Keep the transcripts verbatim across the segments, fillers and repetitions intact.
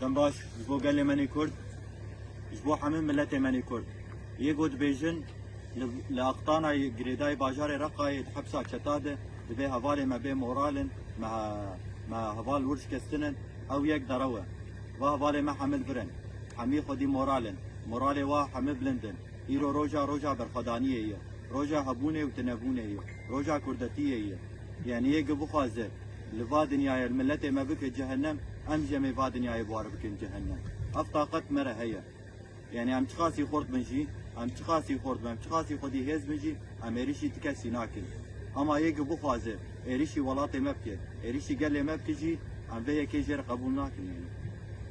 Dem baş ji bo gelê me nê Kurd, ji bo hemî miletê me nê Kurd. Yê ku dibêjin li, li Aqtana yê girêdayî bajarê Reqayê di hepsa çeta de, divê hevalê me bê moral in, me, me heval wir şikestin in, ew yek derew e. Va hevalê me hemî li vir in. Hemî xwedî moral in. Moralê wa hemî bilind in. Îro roja, roja berxwedaniyê ye. Roja hebûnê û tinebûnê ye. Roja kurdetiyê ye. Yanî yê ku bixwaze li va dinyayê li miletê me bike cehennem, em jî em ê va dinyayê bi wan re bikin cehennem. Ev taqet me re heye. Yanî em çiqasî xort bin jî, em çiqasî xort bin, em çiqasî xwedî hêz bin jî, em êrişî ti kesî nakin. Ama yê ku bixwaze êrişî welatê me bike, êrişî gelê me bike jî, em vê yekê jê re qebûl nakin yanî.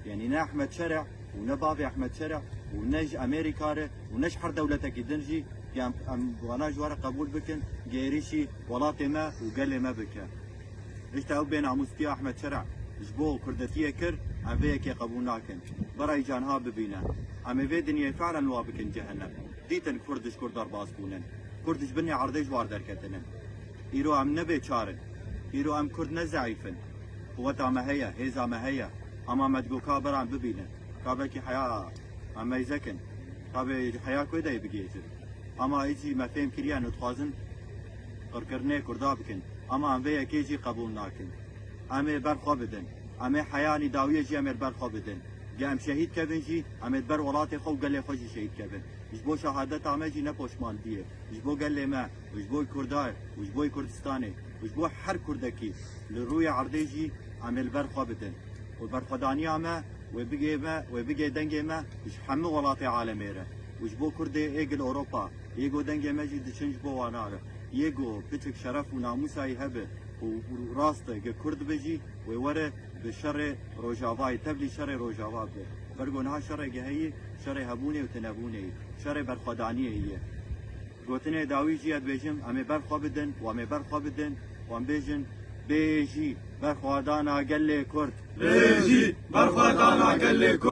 Yanî ne Ehmed Şereh û ne bavê Ehmed Şereh û ne ji Amerîka re û ne ji her dewletekî din jî, em, em wana ji we re qebûl bikin, êrişî welatê me û gelê me bike. Îşte ew bênamûstiya Ehmed Şereh ji bo kurdetiyê kir, em vê yekê qebûl nakin. Birayî can ha bibîne. Em ê vê dinyê fe'len wa bikin cehennem. Dîtin Kurd ji Kurd derbas bûnin. Kurd ji binê erdê ji war derketinin. Îro em ne bêçar in. Îro em Kurd ne zeîf in. Quweta me heye, hêza me heye. Ama me digo ka bira em bibînin. Ka belkî heya em meyze kin. Ka bê heya ku de yê bigihêjin. Ama î jî me fêm kiriye, em dixwazin qirkirinê Kurda bikin. Ama em vê yekê jî qebûl nakin. Em ê ber xwe bidin. Em ê heyanî dawiyê jî em ê li ber xwe bidin. Ge em şehîd kevin jî, em ê li ber welatê xwe û gelê xwe jî şehîd kevin. Ji bo şehadeta me jî ne poşmandiyê. Ji bo gelê me, û ji bo Kurda, û ji bo Kurdistanê, û ji bo her Kurdekî li rûyê erdê jî em ê li ber xwe bidin. Û berxwedaniya me, wê bigê me, wê bigê dengê me ji hemû welatê alemê re. Û ji bo Kurdê ê gil Ewropa, yê go dengê me jî diçin ji bo wana re. Yê go piçik şeref û namûsayî hebe û rast e, ge Kurd be jî, wê were bi şerê Rojavayê, tevlî şerê Rojava bibe. Ber go niha şerê ge heyî, şerê hebûnê û tinebûnê ye, şerê berxwedaniyê ye. Gotinê dawî jî ye dibêjim, em ê ber xwe bidin, û em ê ber xwe bidin, û em bêjin, bêjî berxwedana gelê Kurd. Bêjî berxwedana gelê Kurd.